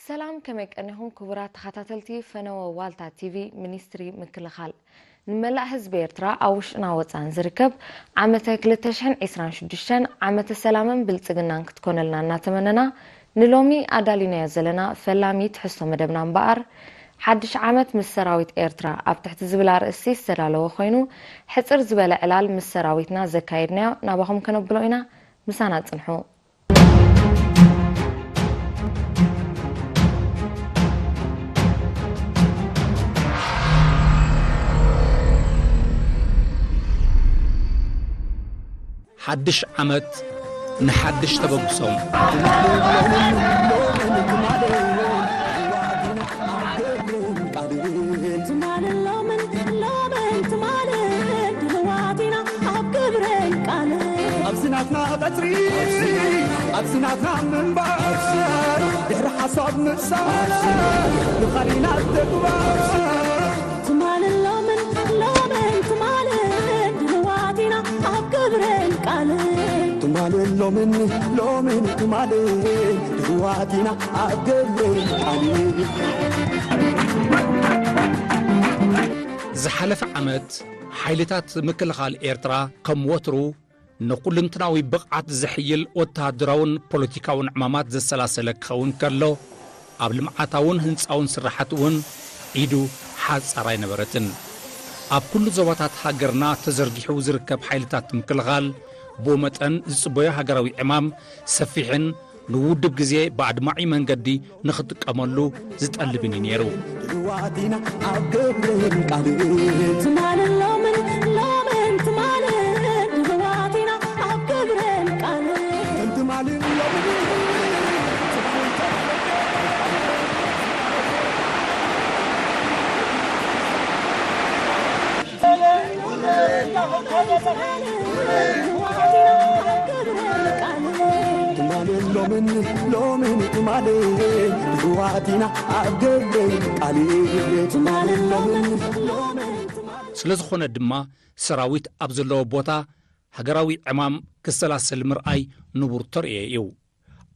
ሰላም፣ ከመይ ቀኒኹም ክቡራት ተኸታተልቲ ፈነወ ዋልታ ቲቪ? ሚኒስትሪ ምክልኻል ንመላእ ህዝቢ ኤርትራ ኣብ ውሽጥና ወጻን ዝርከብ ዓመተ ክልተ ሽሕን ዕስራን ሽዱሽተን ዓመተ ሰላምን ብልጽግናን ክትኮነልና እናተመነና፣ ንሎሚ ኣዳሊናዮ ዘለና ፈላሚ ትሕዝቶ መደብና እምበኣር፣ ሓድሽ ዓመት ምስ ሰራዊት ኤርትራ ኣብ ትሕቲ ዝብል ኣርእስቲ ዝተዳለወ ኮይኑ፣ ሕጽር ዝበለ ዕላል ምስ ሰራዊትና ዘካየድናዮ ናባኹም ከነብሎ ኢና። ምሳና ጽንሑ። ሓድሽ ዓመት ንሓድሽ ተበግሶም። ትማልን ሎምን፣ ሎምን ትማልን ድልዋት ኢና ኣብ ግብርን ቃልን። ኣብዚ ናትና ቀጽሪ፣ ኣብዚ ናትና ምንባር፣ ድሕሪ ሓሳብ ምሳር፣ ንኻሊና ተግባር። ትማልን ሎምን፣ ሎምን ትማልን ድልዋት ኢና ኣብ ግብርን ቃልን። ትማልን ሎምን፣ ሎምን ትማልን ድልዋት ኢና ኣብ ግብርን ቃልን። ዝሓለፈ ዓመት ሓይልታት ምክልኻል ኤርትራ ከም ወትሩ ንኹልንትናዊ ብቕዓት ዘሕይል ወተሃደራውን ፖለቲካውን ዕማማት ዘሰላሰለ ክኸውን ከሎ፣ ኣብ ልምዓታውን ህንጻውን ስራሓት እውን ኢዱ ሓጻር ኣይነበረትን። ኣብ ኩሉ ዞባታት ሃገርና ተዘርጊሑ ዝርከብ ሓይልታት ምክልኻል፣ ብኡ መጠን ዝጽበዮ ሃገራዊ ዕማም ሰፊሕን ንውድብ ግዜ ብኣድማዒ መንገዲ ንኽጥቀመሉ ዝጠልብን እዩ ነይሩ። ድልዋት ኢና ኣብ ግብርን ቃልን። ትማልን ሎምን፣ ሎምን ትማልን ድልዋት ኢና ኣብ ግብርን ቃልን። ትማልን ሎምን ትማልን ሎምን፣ ሎምን ትማልን ድልዋት ኢና ኣብ ግብርን ቃልን። ትማልን ሎምን፣ ሎምን ትማልን። ስለ ዝኾነ ድማ ሰራዊት ኣብ ዘለዎ ቦታ ሃገራዊ ዕማም ክሰላሰል ምርኣይ ንቡር ተርእዮ እዩ።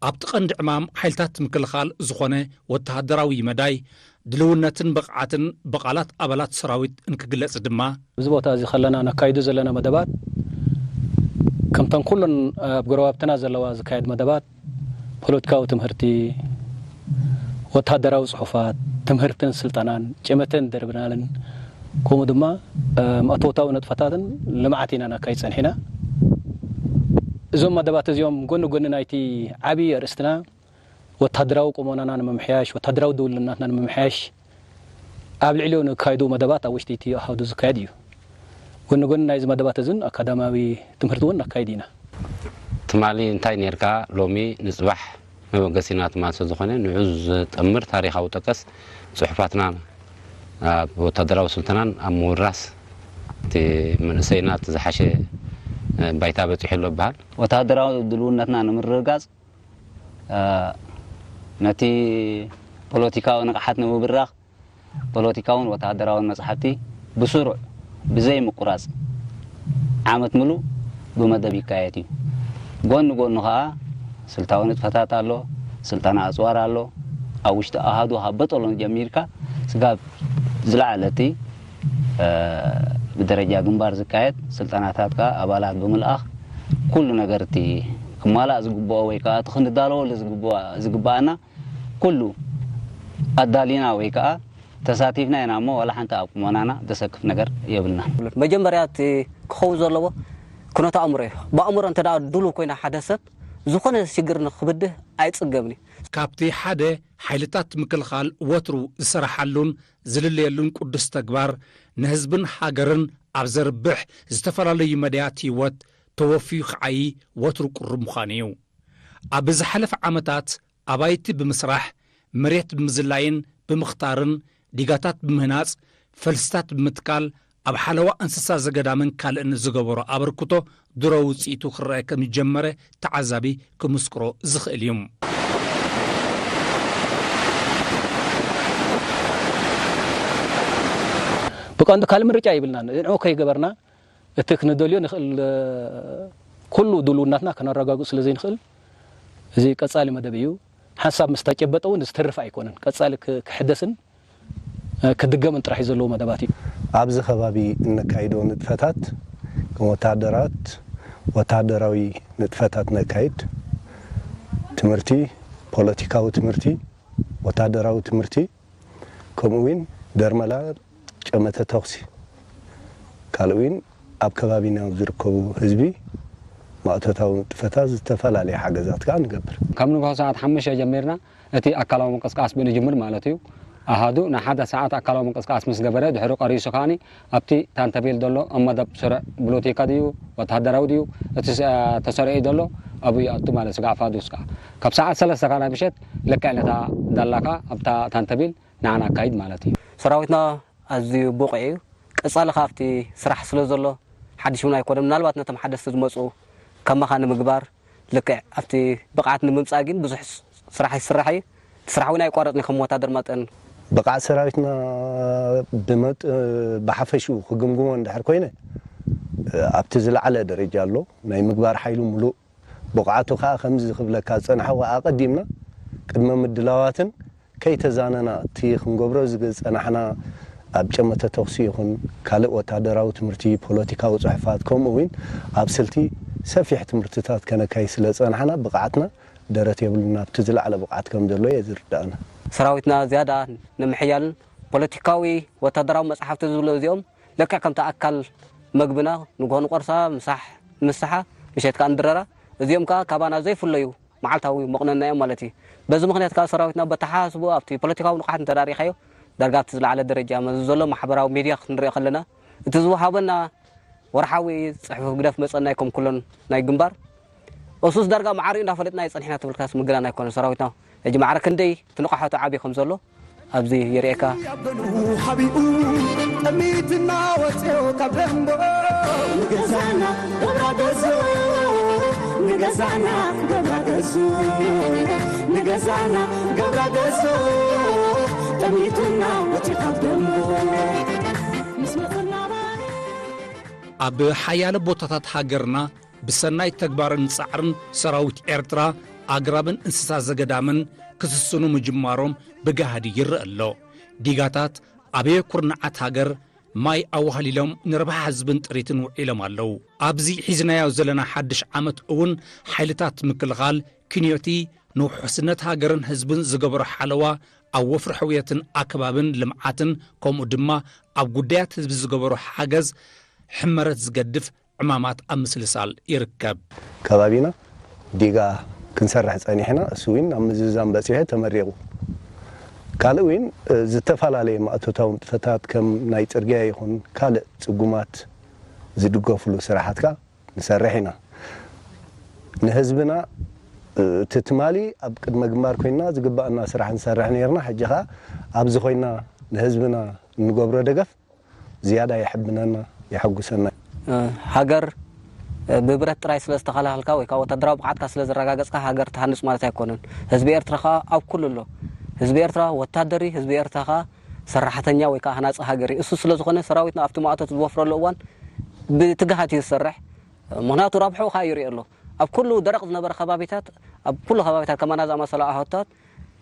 ኣብቲ ቀንዲ ዕማም ሓይልታት ምክልኻል ዝኾነ ወተሃደራዊ መዳይ ድልውነትን ብቕዓትን ብቓላት ኣባላት ሰራዊት እንክግለጽ ድማ፣ ኣብዚ ቦታ እዚ ከለና ነካይዶ ዘለና መደባት፣ ከምተን ኩለን ኣብ ጎረባብትና ዘለዋ ዝካየድ መደባት፣ ፖለቲካዊ ትምህርቲ፣ ወተሃደራዊ ጽሑፋት፣ ትምህርትን ስልጠናን፣ ጭመተን ደርብናልን፣ ከምኡ ድማ፣ እ፣ መእተውታዊ ንጥፈታትን ልምዓት ኢና ነካይድ ጸኒሕና። እዞም መደባት እዚኦም ጎኒ ጎኒ ናይቲ ዓብዪ ኣርእስትና፣ ወተሃደራዊ ቁመናና ንምምሕያሽ፣ ወተሃደራዊ ድውልነትና ንምምሕያሽ፣ ኣብ ልዕሊኡ ንካይዱ መደባት ኣብ ውሽጢ እቲ ኣሃዱ ዝካየድ እዩ። ጎኒ ጎኒ ናይዚ መደባት እዝን ኣካዳሚያዊ ትምህርቲ እውን ነካይድ ኢና። ትማሊ እንታይ ኔርካ፣ ሎሚ ንጽባሕ መበገሲና ትማል ስለ ዝኾነ፣ ንዑ ዝጠምር ታሪኻዊ ጠቀስ ጽሑፋትና ኣብ ወታደራዊ ስልጠናን ኣብ ምውራስ እቲ መንእሰይና እቲ ዝሓሸ ባይታ በጺሑ ኣሎ ይበሃል። ወታደራዊ ድልውነትና ንምርግጋጽ፣ እ፣ ነቲ ፖለቲካዊ ንቕሓት ንምብራኽ፣ ፖለቲካውን ወተሃደራውን መጽሓፍቲ ብስሩዕ ብዘይ ምቁራጽ ዓመት ምሉእ ብመደብ ይካየድ እዩ። ጎኒ ጎኑ ኸኣ ስልታዊ ንጥፈታት ኣሎ፣ ስልጠና ኣጽዋር ኣሎ። ኣብ ውሽጢ ኣሃዱ ሃበጠሎን ጀሚርካ ስጋብ ዝለዓለ እቲ፣ እ፣ ብደረጃ ግንባር ዝካየድ ስልጠናታት ከኣ ኣባላት ብምልኣኽ ኩሉ ነገር እቲ ክማላእ ዝግብኦ ወይ ከኣ እቲ ክንዳለወሉ ዝግብኦ፣ ዝግብኣና ኩሉ ኣዳሊና ወይ ከኣ ተሳቲፍና ኢና እሞ፣ ዋላ ሓንቲ ኣብ ቁመናና ዘሰክፍ ነገር የብልናን። መጀመርያ እቲ ክኸውን ዘለዎ ኩነተ ኣእምሮ እዩ። ብኣእምሮ እንተ ደኣ ድሉው ኮይና ሓደ ሰብ፣ ዝኾነ ሽግር ንኽብድህ ኣይጽገብን እዩ። ካብቲ ሓደ ሓይልታት ምክልኻል ወትሩ ዝሰራሓሉን ዝልለየሉን ቅዱስ ተግባር ንህዝብን ሃገርን ኣብ ዘርብሕ ዝተፈላለዩ መዳያት ህይወት ተወፍዩ ክዓዪ ወትሩ ቅሩብ ምዃኑ እዩ። ኣብ ዝሓለፈ ዓመታት ኣባይቲ ብምስራሕ፣ መሬት ብምዝላይን ብምኽታርን፣ ዲጋታት ብምህናጽ፣ ፈልስታት ብምትካል፣ ኣብ ሓለዋ እንስሳ ዘገዳምን ካልእን ዝገበሮ ኣበርክቶ ድሮ ውጽኢቱ ክረአ ከም ዝጀመረ ተዓዛቢ ክምስክሮ ዝኽእል እዩ። ብቐንዱ ካልእ ምርጫ የብልናን። ንዑ ከይገበርና እቲ ክንደልዮ ንኽእል ኩሉ ድልውናትና ከነረጋግጹ ስለ ዘይንኽእል፣ እዚ ቀጻሊ መደብ እዩ። ሓንሳብ ምስ ተጨበጠ እውን ዝተርፍ ኣይኮነን። ቀጻሊ ክሕደስን ክድገምን ጥራሕ እዩ ዘለዎ መደባት እዩ። ኣብዚ ከባቢ እነካይዶ ንጥፈታት ከም ወታደራት፣ ወታደራዊ ንጥፈታት ነካይድ፣ ትምህርቲ፣ ፖለቲካዊ ትምህርቲ፣ ወታደራዊ ትምህርቲ፣ ከምኡ እውን ደርመላ ጨመተ ተኹሲ፣ ካልእ እውን ኣብ ከባቢና ኣብ ዝርከቡ ህዝቢ ማእቶታዊ ንጥፈታት ዝተፈላለየ ሓገዛት ከዓ ንገብር። ካብ ንግሆ ሰዓት ሓሙሽተ ጀሚርና እቲ ኣካላዊ ምንቅስቃስ ብንጅምር ማለት እዩ። ኣሃዱ ንሓደ ሰዓት ኣካላዊ ምንቅስቃስ ምስ ገበረ ድሕሪ ቀሪሱ ከዓኒ ኣብቲ ታንተቤል ዘሎ ኣብ መደብ ስሩዕ ብሎቲካ ድዩ ወተሃደራዊ ድዩ እቲ ተሰሪዑ ዘሎ ኣብኡ ይኣቱ ማለት ስጋዕ ፋዱስ ከዓ ካብ ሰዓት ሰለስተ ከዓ ናይ ምሸት ልክዕ ነታ ዳላካ ኣብታ ታንተቤል ንዓና ኣካይድ ማለት እዩ። ሰራዊትና ኣዝዩ ብቑዕ እዩ። ቀጻሊ ከኣ ኣብቲ ስራሕ ስለ ዘሎ ሓድሽ እውን ኣይኮነን። ምናልባት ነቶም ሓደስቲ ዝመጹ ከማኻ ንምግባር ልክዕ ኣብቲ ብቕዓት ንምምጻእ ግን ብዙሕ ስራሕ ይስራሕ እዩ። እቲ ስራሕ እውን ኣይቋረጽን እዩ ከም ወታደር መጠን። ብቕዓት ሰራዊትና ብመጥ ብሓፈሽኡ ክግምግሞ እንድሕር ኮይነ ኣብቲ ዝለዓለ ደረጃ ኣሎ። ናይ ምግባር ሓይሉ ምሉእ ብቕዓቱ ከኣ ከምዚ ክብለካ ዝጸናሕዎ ኣቐዲምና ቅድመ ምድላዋትን ከይተዛነና እቲ ክንገብሮ ዝጸናሕና ኣብ ጨመተ ተኹሲ ይኹን ካልእ ወታደራዊ ትምህርቲ፣ ፖለቲካዊ ጽሑፋት ከምኡ እውን ኣብ ስልቲ ሰፊሕ ትምህርትታት ከነካይድ ስለ ዝጸናሕና ብቕዓትና ደረት የብሉን ኣብቲ ዝለዓለ ብቕዓት ከም ዘሎ እየ ዝርዳእና። ሰራዊትና ዝያዳ ንምሕያልን ፖለቲካዊ ወታደራዊ መጽሓፍቲ ዝብሉ እዚኦም ልክዕ ከምቲ ኣካል መግብና ንግሆ ንቆርሳ ምሳሕ ምሳሓ ምሸት ከዓ ንድረራ እዚኦም ከዓ ካባና ዘይፍለዩ መዓልታዊ መቑነና እዮም ማለት እዩ። በዚ ምኽንያት ከዓ ሰራዊትና በተሓሳስቡ ኣብቲ ፖለቲካዊ ንቕሓት እንተዳሪኻዮ ዳርጋ ኣብቲ ዝለዓለ ደረጃ መዚ ዘሎ ማሕበራዊ ሚድያ ክንሪኦ ከለና እቲ ዝወሃበና ወርሓዊ ጽሑፍ ግደፍ መጸና ኣይኮም ኩሎን ናይ ግንባር እሱስ ዳርጋ ማዕሪኡ እንዳፈለጥና ይጸኒሕና ትብልካስ ምግናን ኣይኮነን ሰራዊትና ሕጂ ማዕረ ክንደይ ትንቕሓቱ ዓቢ ከም ዘሎ ኣብዚ የርእየካ። ያበሉ ሓቢኡ ጠሚትና ወፅዮ ካብ ደንቦ ንገዛና ገብራ ገዙ ንገዛና ገብራ ገዙ ንገዛና ገብራ ገዙ ጠሚትና ወፅዮ ካብ ደንቦ ምስ መፅና ኣብ ሓያለ ቦታታት ሃገርና ብሰናይ ተግባርን ጻዕርን ሰራዊት ኤርትራ ኣግራብን እንስሳ ዘገዳምን ክስስኑ ምጅማሮም ብጋህዲ ይረአ ኣሎ። ዲጋታት ኣበየ ኩርናዓት ሃገር ማይ ኣዋህሊሎም ንረብሓ ህዝብን ጥሪትን ውዒሎም ኣለዉ። ኣብዚ ሒዝናዮ ዘለና ሓድሽ ዓመት እውን ሓይልታት ምክልኻል ክንዮቲ ንውሑስነት ሃገርን ህዝብን ዝገበሮ ሓለዋ ኣብ ወፍሪ ሕውየትን ኣከባብን ልምዓትን ከምኡ ድማ ኣብ ጉዳያት ህዝቢ ዝገበሮ ሓገዝ ሕመረት ዝገድፍ ዕማማት ኣብ ምስልሳል ይርከብ። ከባቢና ዲጋ ክንሰርሕ ጸኒሕና፣ እሱ እውን ኣብ ምዝዛም በጺሑ ተመሪቑ። ካልእ እውን ዝተፈላለየ ማእቶታዊ ንጥፈታት ከም ናይ ጽርግያ ይኹን ካልእ ጽጉማት ዝድገፍሉ ስራሓት ከኣ ንሰርሕ ኢና። ንህዝብና እቲ ትማሊ ኣብ ቅድመ ግንባር ኮይንና ዝግባኣና ስራሕ ንሰርሕ ነይርና፣ ሕጂ ከኣ ኣብዚ ኮይንና ንህዝብና እንገብሮ ደገፍ ዝያዳ የሐብነና የሐጉሰና። ሃገር ብብረት ጥራይ ስለ ዝተኸላኸልካ ወይ ከዓ ወታደራዊ ብቕዓትካ ስለ ዘረጋገፅካ ሃገር ትሃንፅ ማለት ኣይኮነን። ህዝቢ ኤርትራ ከዓ ኣብ ኩሉ ኣሎ። ህዝቢ ኤርትራ ወታደር እዩ፣ ህዝቢ ኤርትራ ከዓ ሰራሕተኛ ወይ ከዓ ሃናፂ ሃገር እዩ። እሱ ስለ ዝኾነ ሰራዊትና ኣብቲ ማእቶት ዝወፍረሉ እዋን ብትግሃት እዩ ዝሰርሕ። ምኽንያቱ ረብሕኡ ከዓ ይርኢ ኣሎ። ኣብ ኩሉ ደረቕ ዝነበረ ከባቢታት ኣብ ኩሉ ከባቢታት ከማና ዝኣመሰለ ኣሆታት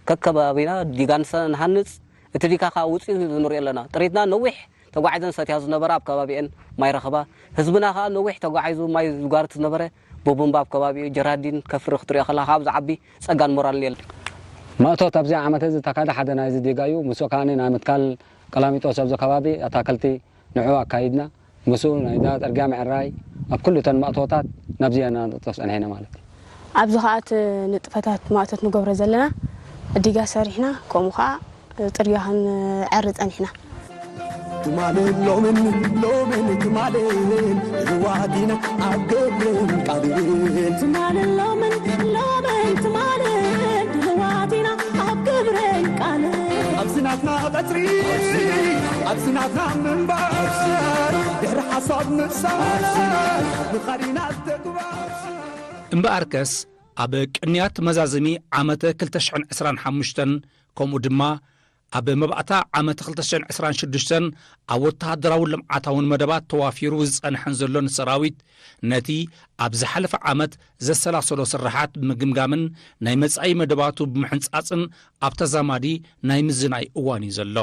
ከከባቢና ዲጋ ንሰ- ንሃንፅ እቲ ዲካ ከዓ ውፅኢት ንሪኦ ኣለና። ጥሪትና ነዊሕ ተጓዒዘን ሰትያ ዝነበራ ኣብ ከባቢኤን ማይ ረኸባ። ህዝብና ከዓ ነዊሕ ተጓዒዙ ማይ ዝጓርት ዝነበረ ብቡምባ ኣብ ከባቢኡ ጀራዲን ከፍሪ ክትሪኦ ከለካ ካብ ዝዓቢ ፀጋን ሞራልን የለን። ማእቶት ኣብዚ ዓመት እዚ ተካደ ሓደ ናይዚ ዲጋ እዩ። ምስኡ ከዓ ናይ ምትካል ቀላሚጦስ ኣብዚ ከባቢ ኣታክልቲ ንዑ ኣካይድና። ምስኡ ናይዛ ጽርግያ ምዕራይ ኣብ ኩሉ እተን ማእቶታት ናብዚ ኢና ንጥጥፍ ጸኒሕና ማለት እዩ። ኣብዚ ኸኣ እቲ ንጥፈታት ማእቶት ንገብሮ ዘለና ዲጋ ሰሪሕና ከምኡ ኸኣ ጽርግያ ክንዕሪ ጸኒሕና። ትማልን ሎምን ሎምን ትማልን ድልዋት ኢና ኣብ ግብርን ቃልን። ትማልን ሎምን ሎምን ትማልን ድልዋት ኢና ኣብ ግብርን ቃልን። ኣብዚ ናትና ቀጽሪ ኣብዚ ናትና ምንባር ድሕሪ ሓሳብ ምሳር ንኻዲና ተግባር። እምበኣርከስ ኣብ ቅንያት መዛዘሚ ዓመተ ክልተ ሽሕን ዕስራን ሓሙሽተን ከምኡ ድማ ኣብ መባእታ ዓመት ክልተ ሽሕን ዕስራን ሽዱሽተን ኣብ ወተሃደራውን ልምዓታውን መደባት ተዋፊሩ ዝጸንሐን ዘሎን ሰራዊት፣ ነቲ ኣብ ዝሓለፈ ዓመት ዘሰላሰሎ ስርሓት ብምግምጋምን ናይ መጻኢ መደባቱ ብምሕንጻጽን ኣብ ተዛማዲ ናይ ምዝናይ እዋን እዩ ዘሎ።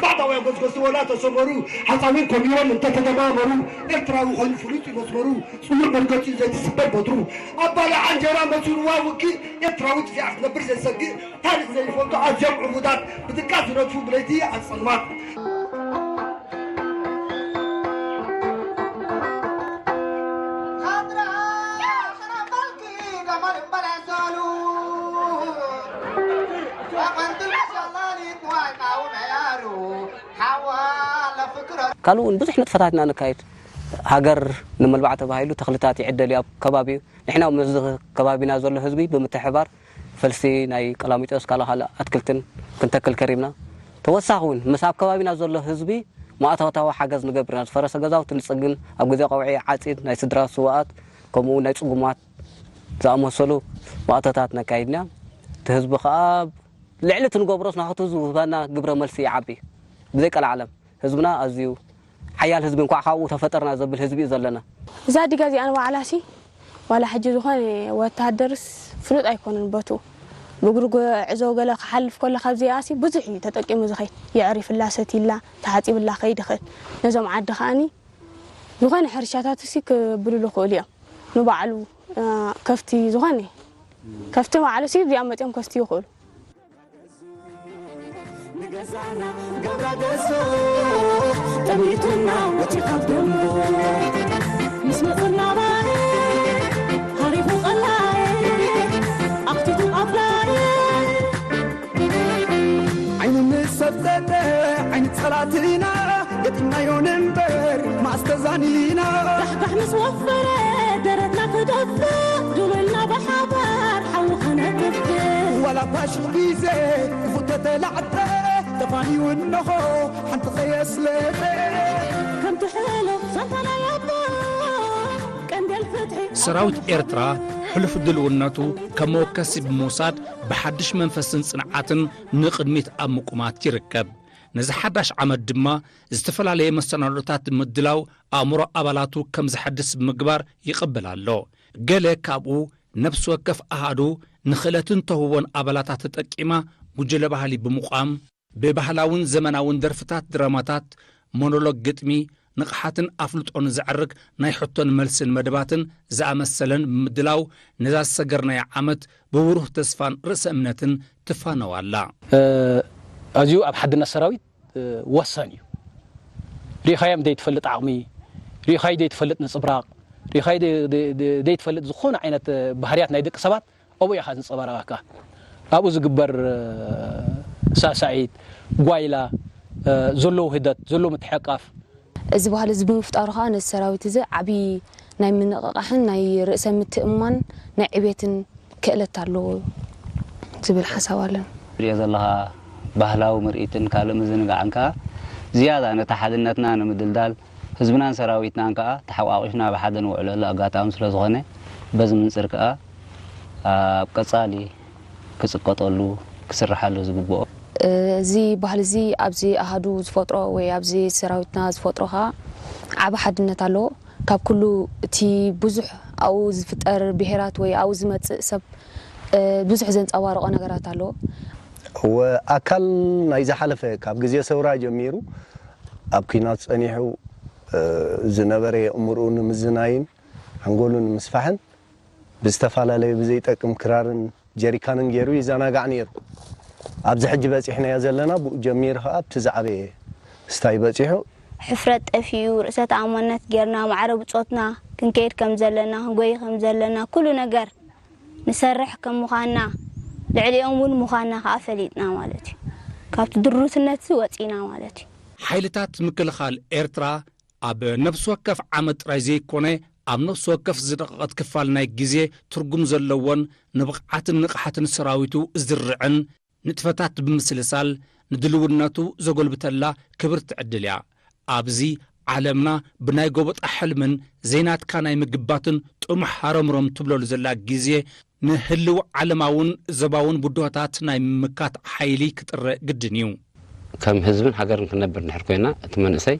ባዕዳውያን ጎስጎስቲ ወላ ተሰመሩ፣ ሓፃዊን ኮሚሮም እንተተደማመሩ፣ ኤርትራዊ ኮይኑ ፍሉጥ እዩ መስመሩ። ጽሉል መርገጺኡ ዘይትስበር በትሩ፣ ኣብ ባልዓ እንጀራ መሲልዋ ውግእ፣ ኤርትራዊት እዚኣ ክትነብር ዘይሰግእ፣ ታሪኽ ዘይፈልጡ ኣዝዮም ዕቡዳት፣ ብድቃስ ዝነጥፉ ብለይቲ ኣብ ጸልማት። ካልእ እውን ብዙሕ ንጥፈታት ኢና ነካይድ። ሃገር ንምልባዕ ተባሂሉ ተኽልታት ይዕደል እዩ ኣብ ከባቢኡ። ንሕና እውን ምስዚ ከባቢና ዘሎ ህዝቢ ብምትሕብባር ፈልሲ፣ ናይ ቀላሚጦስ፣ ካልእ ካልእ ኣትክልትን ክንተክል ከሪምና። ተወሳኺ እውን ምስ ኣብ ከባቢና ዘሎ ህዝቢ ማእታወታዊ ሓገዝ ንገብር ኢና። ዝፈረሰ ገዛውቲ ንጽግን፣ ኣብ ግዜ ቀውዒ ዓጺድ፣ ናይ ስድራ ስውኣት፣ ከምኡ እውን ናይ ጽጉማት ዝኣመሰሉ ማእቶታት ነካይድና። እቲ ህዝቢ ከኣ ልዕሊ እቲ ንገብሮስ ናቱ ዝህበና ግብረ መልሲ ይዓቢ። ብዘይ ቀልዓለም ህዝብና ኣዝዩ ሓያል ህዝቢ፣ እንኳዕ ካብኡ ተፈጠርና ዘብል ህዝቢ እዩ ዘለና። እዛ ኣዲጋ እዚኣ ንባዕላሲ ዋላ ሕጂ ዝኾነ ወተሃደርስ ፍሉጥ ኣይኮነን ቦትኡ። ብእግሩ ጉዕዞ ገለ ክሓልፍ ከሎ ካብዚኣሲ ብዙሕ እዩ ተጠቂሙ ዝኸይድ። የዕሪፍላ፣ ሰትይላ፣ ተሓጺብላ ከይድ ይኽእል። ነዞም ዓዲ ከኣኒ ዝኾነ ሕርሻታትሲ ክብልሉ ይኽእሉ እዮም። ንባዕሉ ከፍቲ ዝኾነ ከፍቲ ባዕሉሲ እዚኣ መፅዮም ከፍቲ ይኽእሉ። ንገዛና ገብረ ገሶ ጠሚቱና ወፂ ካብ ደንቡ ምስ መፅና ባይ ሃሪፉ ቀላይ ኣኽቲቱ ኣፍላይ ዓይኑ ምስ ሰብተተ ዓይኒ ፀላትና ገጢምናዮ ንንበር ማስተዛኒና ዳሕዳሕ ምስ ወፈረ ደረትና ክደፍእ ዱሉልና ብሓባር ሓዊ ከነጥፍእ ዋላ ባሽቕ ግዜ ክፉት ተተላዕጠ ተፋንዩ እንሆ ሓንቲ ከየስለጠ ከምቲ ሕሉፍ ሰንታና የቦ ቀንዴል ፍትሒ ሰራዊት ኤርትራ ሕሉፍ ድልውነቱ ከም መወከሲ ብምውሳድ ብሓድሽ መንፈስን ጽንዓትን ንቕድሚት ኣብ ምቁማት ይርከብ። ነዚ ሓዳሽ ዓመት ድማ ዝተፈላለየ መሰናዶታት ብምድላው ኣእምሮ ኣባላቱ ከም ዘሐድስ ብምግባር ይቕበል ኣሎ። ገለ ካብኡ ነብሲ ወከፍ ኣሃዱ ንኽእለትን ተውህቦን ኣባላታ ተጠቂማ ጉጅለ ባህሊ ብምቋም ብባህላውን ዘመናውን ደርፍታት ድራማታት፣ ሞኖሎግ ግጥሚ፣ ንቕሓትን ኣፍልጦን ዘዕርግ ናይ ሕቶን መልስን መደባትን ዝኣመሰለን ብምድላው ነዛ ዝሰገርናያ ዓመት ብብሩህ ተስፋን ርእሰ እምነትን ትፋነው ኣላ። ኣዝዩ ኣብ ሓድነት ሰራዊት ወሳኒ እዩ። ሪኢኻዮም ዘይትፈልጥ ዓቕሚ፣ ሪኢኻዮ ዘይትፈልጥ ንጽብራቕ፣ ሪኢኻዮ ዘይትፈልጥ ዝኾነ ዓይነት ባህርያት ናይ ደቂ ሰባት ኣብኡ ኢኻ ዝንጸባረቐካ። ኣብኡ ዝግበር ሳዕሳዒት፣ ጓይላ፣ ዘሎ ውህደት፣ ዘሎ ምትሕቕቓፍ፣ እዚ ባህሊ እዚ ብምፍጣሩ ከዓ ነዚ ሰራዊት እዚ ዓብዪ ናይ ምንቕቓሕን ናይ ርእሰ ምትእምማን ናይ ዕቤትን ክእለት ኣለዎ ዝብል ሓሳብ ኣለኒ። ትሪኦ ዘለኻ ባህላዊ ምርኢትን ካልእ ምዝንጋዕን ከዓ ዝያዳ ነቲ ሓድነትና ንምድልዳል ህዝብናን ሰራዊትናን ከዓ ተሓቋቒፍና ብሓደ ንውዕለሉ ኣጋጣሚ ስለዝኾነ በዚ ምንፅር ከዓ ኣብ ቀፃሊ ክፅቀጠሉ ክስርሓሉ ዝግብኦ። እዚ ባህሊ እዚ ኣብዚ ኣሃዱ ዝፈጥሮ ወይ ኣብዚ ሰራዊትና ዝፈጥሮ ከዓ ዓቢ ሓድነት ኣለዎ። ካብ ኩሉ እቲ ብዙሕ ኣብኡ ዝፍጠር ብሄራት ወይ ኣብኡ ዝመፅእ ሰብ ብዙሕ ዘንፀባርቆ ነገራት ኣለዎ። እወ ኣካል ናይ ዝሓለፈ ካብ ግዜ ሰውራ ጀሚሩ ኣብ ኲናት ጸኒሑ ዝነበረ የእምርኡ ንምዝናይን ሓንጎሉ ንምስፋሕን ብዝተፈላለየ ብዘይጠቅም ክራርን ጀሪካንን ገይሩ ይዘናጋዕ ነይሩ። ኣብዚ ሕጂ በጺሕናዮ ዘለና ብኡ ጀሚሩ ከኣ ኣብቲ ዝዓበየ ስታይ በጺሑ። ሕፍረት ጠፊኡ ርእሰ ተኣማንነት ጌርና ማዕረ ብጾትና ክንከይድ ከም ዘለና ክንጎይ ከም ዘለና ኩሉ ነገር ንሰርሕ ከም ምዃንና፣ ልዕሊኦም እውን ምዃንና ከኣ ፈሊጥና ማለት እዩ። ካብቲ ድሩትነት እዚ ወጺና ማለት እዩ። ሓይልታት ምክልኻል ኤርትራ ኣብ ነፍሲ ወከፍ ዓመት ጥራይ ዘይኮነ፣ ኣብ ነፍሲ ወከፍ ዝደቐቐት ክፋል ናይ ግዜ ትርጉም ዘለዎን ንብቕዓትን ንቕሓትን ሰራዊቱ ዝድርዕን ንጥፈታት ብምስልሳል ንድልውነቱ ዘጎልብተላ ክብርቲ ዕድል እያ። ኣብዚ ዓለምና ብናይ ጎበጣ ሕልምን ዘይናትካ ናይ ምግባትን ጥሙሕ ሃረምሮም ትብለሉ ዘላ ግዜ ንህልው ዓለማውን ዘባውን ብድሆታት ናይ ምምካት ሓይሊ ክጥረ ግድን እዩ። ከም ህዝብን ሃገርን ክንነብር እንድሕር ኮይና፣ እቲ መንእሰይ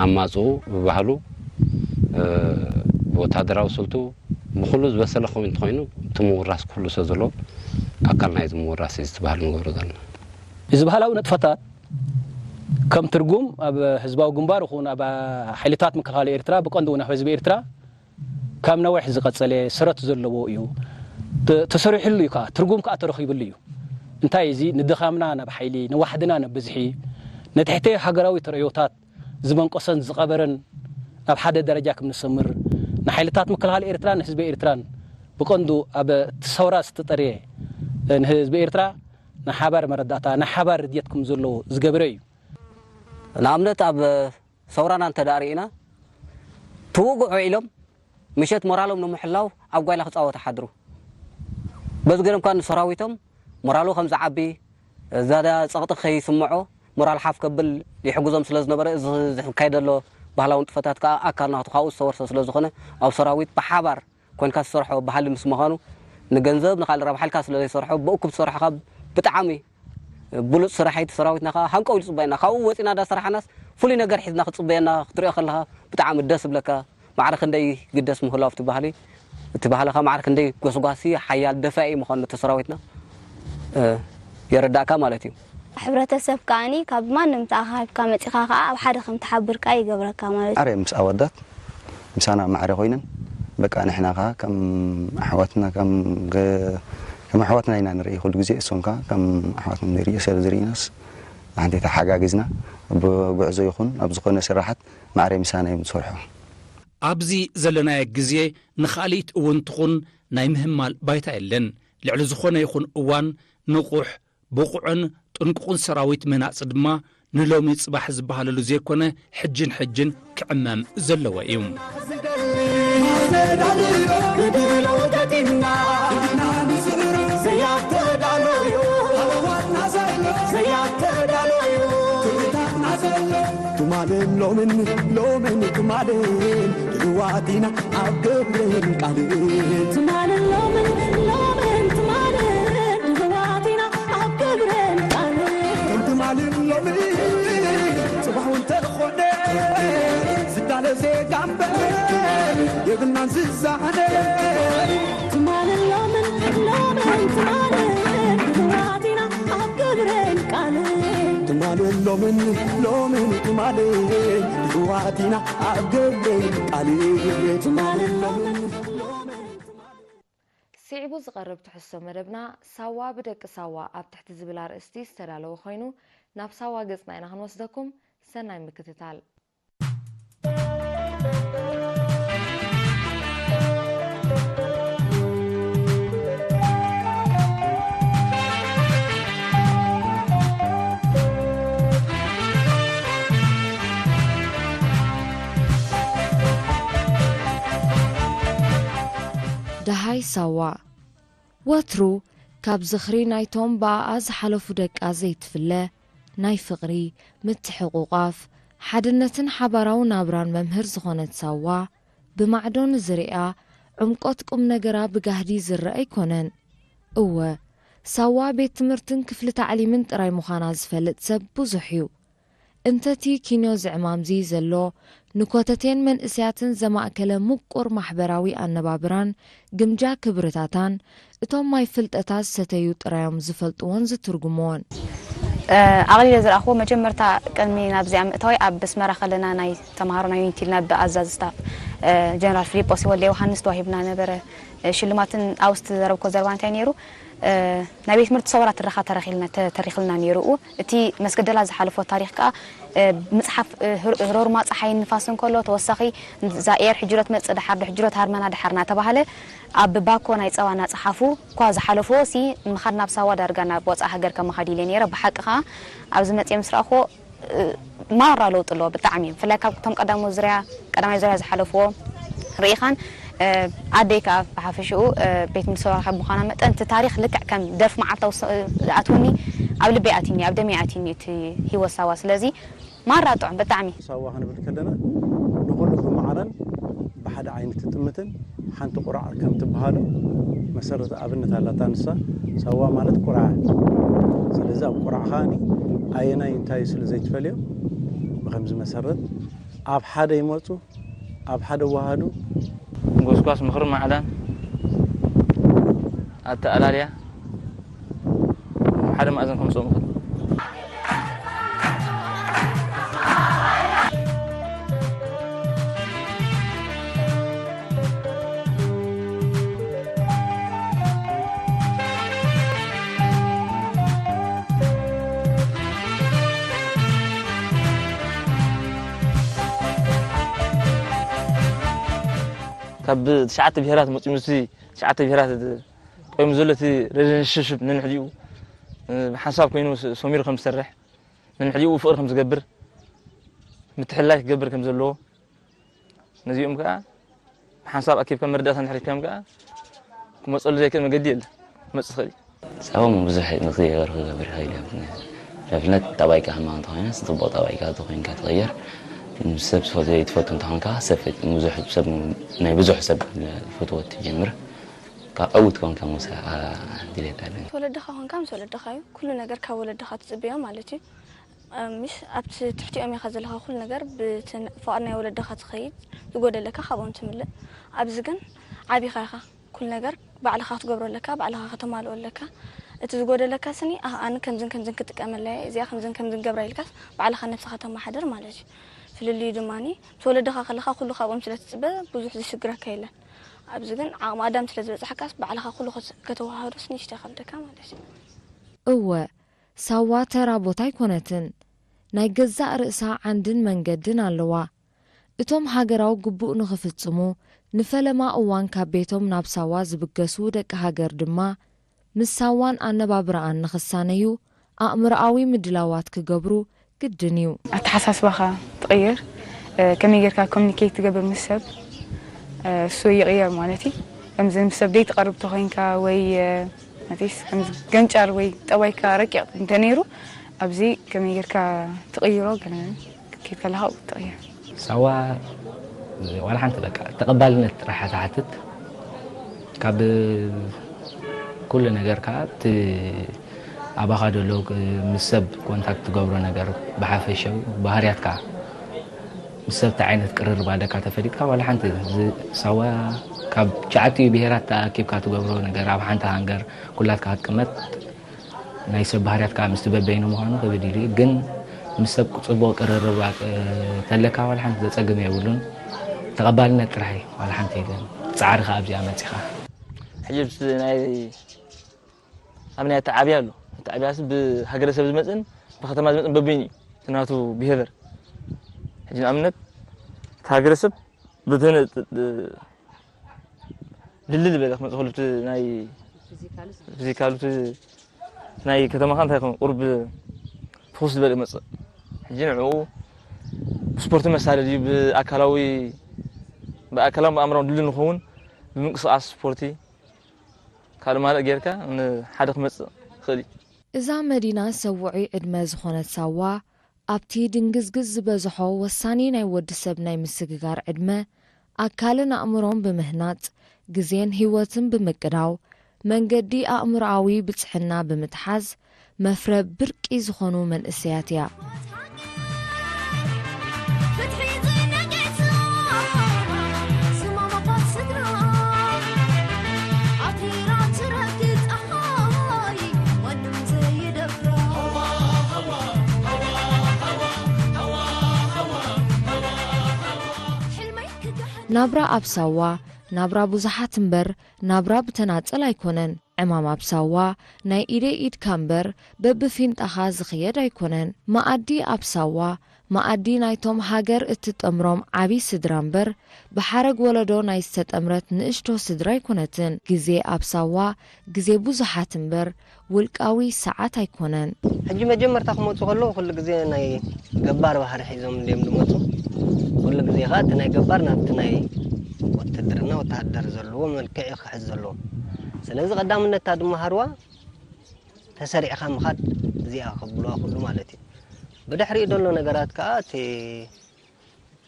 ኣማጽኡ ብባህሉ፣ እ፣ ብወታደራዊ ስልቱ፣ ብኹሉ ዝበሰለ ኮይኑ እንተኾይኑ፣ እቲ ምውራስ ክህሉ ስለ ዘለዎ፣ ኣካል ናይዚ ምውራስ እዩ፣ እዚ ባህሊ ንገብሮ ዘለና። እዚ ባህላዊ ንጥፈታት ከም ትርጉም ኣብ ህዝባዊ ግንባር ይኹን ኣብ ሓይልታት ምክልኻል ኤርትራ፣ ብቐንዱ እውን ኣብ ህዝቢ ኤርትራ፣ ካብ ነዊሕ ዝቐጸለ ሰረት ዘለዎ እዩ። ተ-፣ ተሰሪሕሉ እዩ ከኣ፣ ትርጉም ከኣ ተረኺብሉ እዩ። እንታይ እዚ ንድኻምና ናብ ሓይሊ፣ ንዋሕድና ናብ ብዝሒ፣ ንትሕተ ሃገራዊ ተርእዮታት ዝመንቆሰን ዝቐበረን ናብ ሓደ ደረጃ ከም ንሰምር፣ ንሓይልታት ምክልኻል ኤርትራን ንህዝቢ ኤርትራን ብቐንዱ ኣብ እቲ ሰውራ ዝተጠርየ ንህዝቢ ኤርትራ ናይ ሓባር መረዳእታ፣ ናይ ሓባር ርድየት ከም ዘለዎ ዝገብረ እዩ። ንኣብነት ኣብ ሰውራና እንተ ደኣ ርኢና፣ ትውግዑ ኢሎም ምሸት ሞራሎም ንምሕላው ኣብ ጓይላ ክጻወቱ ሓድሩ። በዚ ገይሮም ከኣ ንሰራዊቶም ሞራሉ ከም ዝዓቢ፣ ዝያዳ ጸቕጢ ከይስምዖ፣ ሞራል ሓፍ ከብል ይሕግዞም ስለ ዝነበረ፣ እዚ ዝካየድ ዘሎ ባህላዊ ንጥፈታት ከኣ ኣካል ናቱ ካብኡ ዝተወርሰ ስለ ዝኾነ፣ ኣብ ሰራዊት ብሓባር ኮንካ ዝሰርሖ ባህሊ ምስ ምዃኑ፣ ንገንዘብ ንኻልእ ረብሓ ኢልካ ስለ ዘይሰርሖ፣ ብእኩብ ዝሰርሖ ካብ ብጣዕሚ ብሉጽ ስራሓይ፣ እቲ ሰራዊትና ከኣ ሃንቀው ኢሉ ይጽበየና። ካብኡ ወጺና እንዳሰራሕናስ ፍሉይ ነገር ሒዝና ክትጽበየና ክትሪኦ ከለኻ ብጣዕሚ ደስ ዝብለካ። ማዕረ ክንደይ ግደስ ምህላው ኣብቲ ባህሊ፣ እቲ ባህሊ ከኣ ማዕረ ክንደይ ጎስጓሲ ሓያል ደፋኢ ምዃኑ ነቲ ሰራዊትና፣ እ፣ የረዳእካ ማለት እዩ። ሕብረተሰብ ከኣኒ ካብ ማንም ተኣኻኺብካ መጺኻ ከኣ ኣብ ሓደ ከም ትሓብር ከኣ ይገብረካ ማለት እዩ። ኣረ ምስ ኣወዳት ምሳና ማዕረ ኮይነን፣ በቃ ንሕና ከኣ ከም ኣሕዋትና፣ ከም ገ-፣ ከም ኣሕዋትና ኢና ንርኢ ኩሉ ግዜ። እሶም ከኣ ከም ኣሕዋትና ንርኢ፣ ሰብ ዝርእናስ ሓንቲ ተሓጋጊዝና፣ ኣብ ጉዕዞ ይኹን ኣብ ዝኾነ ስራሓት ማዕረ ምሳና እዮም ዝሰርሑ። ኣብዚ ዘለናዮ ግዜ ንኻልኢት እውን ትኹን ናይ ምህማል ባይታ የለን። ልዕሊ ዝኾነ ይኹን እዋን ንቑሕ፣ ብቑዕን ጥንቁቕን ሰራዊት ምህናጽ ድማ ንሎሚ ጽባሕ ዝበሃለሉ ዘይኮነ፣ ሕጅን ሕጅን ክዕመም ዘለዎ እዩ። ትማልን ሎምን ሎምን ትማልን ድልዋት ኢና ኣብ ግብርን ቃልን። ትማልን ሎምን ሎምን ትማልን ድልዋት ኢና ኣብ ግብርን ቃልን። ከም ትማልን ሎምን ጽባሕ እውን ተኾነ ዝዳለ ዜጋ እምበር የብልናን ዝዛነ። ትማልን ሎምን ሎምን ትማልን ድልዋት ኢና ኣብ ግብርን ቃልን። ትማልን ሎምን ሎምን ትማልን ድልዋት ኢና ኣብ ግብርን ቃልን። ትማልን ሎምን ሎምን ትማልን። ስዒቡ ዝቐርብ ትሕዝቶ መደብና ሳዋ ብደቂ ሳዋ ኣብ ትሕቲ ዝብል ኣርእስቲ ዝተዳለወ ኮይኑ፣ ናብ ሳዋ ገጽና ኢና ክንወስደኩም። ሰናይ ምክትታል። ደሃይ ሳዋ። ወትሩ ካብ ዝኽሪ ናይቶም ብኣኣ ዝሓለፉ ደቃ ዘይትፍለ፣ ናይ ፍቕሪ፣ ምትሕቑቋፍ፣ ሓድነትን ሓባራዊ ናብራን መምህር ዝኾነት ሳዋ፣ ብማዕዶ ንዝርእያ ዕምቆት ቁም ነገራ ብጋህዲ ዝረኣ ኣይኮነን። እወ፣ ሳዋ ቤት ትምህርትን ክፍሊ ታዕሊምን ጥራይ ምዃና ዝፈልጥ ሰብ ብዙሕ እዩ። እንተቲ ኪንዮ ዝዕማምዚ ዘሎ ንኮተቴን መንእሰያትን ዘማእከለ ምቁር ማሕበራዊ ኣነባብራን ግምጃ ክብርታታን፣ እቶም ማይ ፍልጠታ ዝሰተዩ ጥራዮም ዝፈልጥዎን ዝትርጉምዎን። እ፣ ኣቕሊለ ዝረኣኽዎ፣ መጀመርታ ቅድሚ ናብዚኣ ምእታወይ ኣብ ኣስመራ ከለና ናይ ተምሃሮ ናይ ዩኒት ኢልና ብኣዛዚ ስታፍ፣ እ፣ ጀነራል ፊሊጶስ ወልደ ዮሃንስ ተዋሂብና ነበረ። ሽልማትን ኣብኡ ዝተዘረብኮ ዘረባ እንታይ ነይሩ? ናይ ቤት ትምህርቲ ሰውራ ትረኻ ተረኺልና፣ ተ-፣ ተሪኽልና ነይሩ። እቲ መስገደላ ዝሓለፎ ታሪኽ ከኣ፣ ምጽሓፍ፣ ሮርማ ጸሓይን ንፋስን ከሎ፣ ተወሳኺ እዛ ኤር ሕጅሮ ትመጽእ፣ ደሓር ዶ ሕጅሮ ትሃርመና፣ ደሓር እናተባህለ ኣብ ባኮ ናይ ጸባ እናጸሓፉ እኳ ዝሓለፍዎ ሲ፣ ንምኻድ ናብ ሳዋ ዳርጋ ናብ ወጻኢ ሃገር ከም ምኻድ ኢለ ነይረ። ብሓቂ ከኣ ኣብዚ መጽየ ምስ ረኣኽዎ፣ ማራ ለውጢ ኣለዎ ብጣዕሚ። ብፍላይ ካብ እቶም ቀዳሞ ዙርያ፣ ቀዳማይ ዙርያ ዝሓለፍዎ ርኢኻን፣ ኣደይ ከኣ ብሓፈሽኡ ቤት ምሰባ ካብ ምዃና መጠን፣ እቲ ታሪኽ ልክዕ ከም ደርፊ መዓልታዊ ዝኣትውኒ፣ ኣብ ልበይ ኣትዩኒ፣ ኣብ ደመይ ኣትዩኒ እቲ ህይወት ሳዋ። ስለዚ ማራ ጥዑም ብጣዕሚ። ሳዋ ክንብል ከለና ንኹሉ ብማዕረን ብሓደ ዓይኒ ትጥምትን ሓንቲ ቁራዕ ከም ትበሃሎ መሰረት ኣብነት ኣላታ። ንሳ ሳዋ ማለት ቁራዕ። ስለዚ ኣብ ቁራዕ ከኣኒ ኣየናይ እንታይ ስለ ዘይትፈልዮ፣ ብኸምዚ መሰረት ኣብ ሓደ ይመጹ፣ ኣብ ሓደ ይወሃዱ። ጎስጓስ ምኽሪ ማዕዳን ኣተኣላልያ ሓደ ማእዘን ከምጽኦ ምኽእል። ካብ ትሽዓተ ብሄራት መፂኡ ምስቲ ትሽዓተ ብሄራት ቆይሙ ዘሎ እቲ ሪሌሽንሽፕ ነንሕዲኡ ብሓንሳብ ኮይኑ ሰሚሩ ከም ዝሰርሕ፣ ነንሕዲኡ ፍቕሪ ከም ዝገብር፣ ምትሕልላይ ክገብር ከም ዘለዎ፣ ነዚኦም ከኣ ብሓንሳብ ኣኪብካ መረዳእታ እንድሕር ሂብካዮም ከኣ ክመጸሉ ዘይክእል መገዲ የለን። ክመጽእ ዝኽእል እዩ። ሳዋ ብዙሕ ንኽይገር ክገብር ይኽእል እዩ። ንኣብነት ጠባይካ ሕማቕ እንተኾይነ፣ ጽቡቕ ጠባይካ ተኾይንካ ትቕየር። ምስ ሰብ ዝፈትዎ ዘይትፈቱ እንተኾንካ፣ ሰብ ፈት-፣ ብዙሕ ሰብ፣ ናይ ብዙሕ ሰብ ፍትወት ትጀምር። ካብ ዕዉት ኮንካ ምውሳእ ድሌት ኣለኒ። ወለድኻ ኮንካ ምስ ወለድኻ እዩ። ኩሉ ነገር ካብ ወለድኻ ትጽበዮ ማለት እዩ። ምሽ ኣብቲ ትሕቲኦም ኢኻ ዘለኻ፣ ኩሉ ነገር ብቲ ፍቓድ ናይ ወለድኻ ትኸይድ፣ ዝጎደለካ ካብኦም ትምልእ። ኣብዚ ግን ዓቢኻ ኢኻ፣ ኩሉ ነገር ባዕልኻ ክትገብሮ ኣለካ፣ ባዕልኻ ከተማልኦ ኣለካ። እቲ ዝጎደለካ ስኒ፣ ኣህ፣ ኣነ ከምዝን ከምዝን ክጥቀመላ እየ፣ እዚኣ ከምዝን ከምዝን ገብራ ኢልካስ ባዕልኻ ነብስኻ ተመሓድር ማለት እዩ። ፍልልዩ ድማኒ፣ ምስ ወለድኻ ከለኻ ኩሉ ካብኦም ስለ ትጽበ ብዙሕ ዝሽግረካ የለን። ኣብዚ ግን ዓቕሚ ኣዳም ስለ ዝበጻሕካስ ባዕልኻ ኩሉ ከት-፣ ከተወሃህዶስ ንእሽቶ ይኸብደካ ማለት እዩ። እወ፣ ሳዋ ተራ ቦታ ኣይኮነትን። ናይ ገዛእ ርእሳ ዓንድን መንገድን ኣለዋ። እቶም ሃገራዊ ግቡእ ንኽፍጽሙ፣ ንፈለማ እዋን ካብ ቤቶም ናብ ሳዋ ዝብገሱ ደቂ ሃገር ድማ፣ ምስ ሳዋን ኣነባብራኣን ንኽሳነዩ፣ ኣእምሮኣዊ ምድላዋት ክገብሩ ግድን እዩ። ኣተሓሳስባኻ ትቕይር፣ እ፣ ከመይ ጌርካ ኮሚኒኬት ትገብር ምስ ሰብ፣ እ፣ እሱ ይቕየር ማለት እዩ። ከምዚ ምስ ሰብ ደይትቐርብ ተኾይንካ ወይ፣ እ፣ ማለትስ ከምዚ ገንጫር ወይ ጠባይካ ረቂቕ እንተነይሩ፣ ኣብዚ ከመይ ጌርካ ትቕይሮ ገለ ኬድ ከለኻ ትቕየር። ሳዋ ዋላ ሓንቲ በቃ ተቐባልነት ጥራሕ እያ ትሓትት። ካብ ኩሉ ነገር ከኣ እቲ ኣባኻ ዘሎ ምስ ሰብ ኮንታክት ትገብሮ ነገር ብሓፈሻዊ ባህርያትካ ምስ ሰብ እንታይ ዓይነት ቅርርብ ኣለካ ተፈሊጥካ ዋላ ሓንቲ እዚ ሳዋ ካብ ትሽዓቲኡ ብሄራት ተኣኪብካ ትገብሮ ነገር ኣብ ሓንቲ ሃንገር ኩላትካ ክትቅመጥ ናይ ሰብ ባህርያት ከኣ ምስቲ በበይኑ ምዃኑ ከቢድ ኢሉ እዩ። ግን ምስ ሰብ ጽቡቕ ቅርርብ፣ እ፣ ተለካ ዋላ ሓንቲ ዘጸግም የብሉን። ተቐባልነት ጥራሕ እዩ፣ ዋላ ሓንቲ የለን። ጻዕሪ ከኣ ኣብዚኣ መጺኻ። ሕጂ ምስ ናይ፣ ኣብ ናይ ኣተዓብያ ኣሎ። ኣተዓብያስ ብሃገረሰብ ዝመጽእን ብከተማ ዝመጽእን በበይኑ እዩ። እቲ ናቱ ቢሄቨር። ሕጂ ንኣብነት፣ እቲ ሃገረሰብ ብተነ-፣ ድልድል ዝበለ ክመጽእ ከሎ፣ እቲ ናይ ፊዚካሉ፣ እቲ ናይ ከተማኻ እንታይ ይኸውን? ቁሩብ ፍኹስ ዝበለ ይመጽእ። ሕጂ ንዕኡ ብስፖርቲ መሳለል እዩ፣ ብኣካላዊ፣ ብኣካላውን ብኣእምራውን ድልድል ንኸውን፣ ብምንቅስቓስ ስፖርቲ፣ ካልእ ማልእ ጌርካ ንሓደ ክመጽእ ይኽእል እዩ። እዛ መዲና ሰብ ውዑይ ዕድመ ዝኾነት ሳዋ፣ ኣብቲ ድንግዝግዝ ዝበዝሖ ወሳኒ ናይ ወዲ ሰብ ናይ ምስግጋር ዕድመ፣ ኣካልን ኣእምሮን ብምህናጽ፣ ግዜን ህይወትን ብምቅዳው፣ መንገዲ ኣእምሮኣዊ ብጽሕና ብምትሓዝ፣ መፍረ ብርቂ ዝኾኑ መንእሰያት እያ። ፍትሒ ዘይነገሶ ዝማማታት ስድራ፣ ኣቲራ ትረግጥ ጸሓይ፣ ማንም ዘይደፍራ። ሕልመይ ክገሓ ናብራ ኣብ ሳዋ ናብራ ብዙሓት እምበር ናብራ ብተናጸል ኣይኮነን። ዕማም ኣብ ሳዋ ናይ ኢደይ ኢድካ እምበር በብፊንጣኻ ዝኽየድ ኣይኮነን። መኣዲ ኣብ ሳዋ መኣዲ ናይቶም ሃገር እትጠምሮም ዓቢ ስድራ እምበር ብሓረግ ወለዶ ናይ ዝተጠምረት ንእሽቶ ስድራ ኣይኮነትን። ግዜ ኣብ ሳዋ ግዜ ብዙሓት እምበር ውልቃዊ ሰዓት ኣይኮነን። ሕጂ መጀመርታ ክመጹ ከለዉ ኩሉ ግዜ ናይ ገባር ባህሪ ሒዞም እንድዮም ዝመጹ። ኩሉ ግዜ ከኣ እቲ ናይ ገባር ናብቲ ናይ ወትድርና ወተሃደር ዘለዎ መልክዕ እዩ ክሕዝ ዘለዎ። ስለዚ ቀዳምነታ ድማ ሃርዋ ተሰሪዕኻ ምኻድ እዚኣ ከብልዋ ኩሉ ማለት እዩ። ብድሕሪኡ ዘሎ ነገራት ከኣ እቲ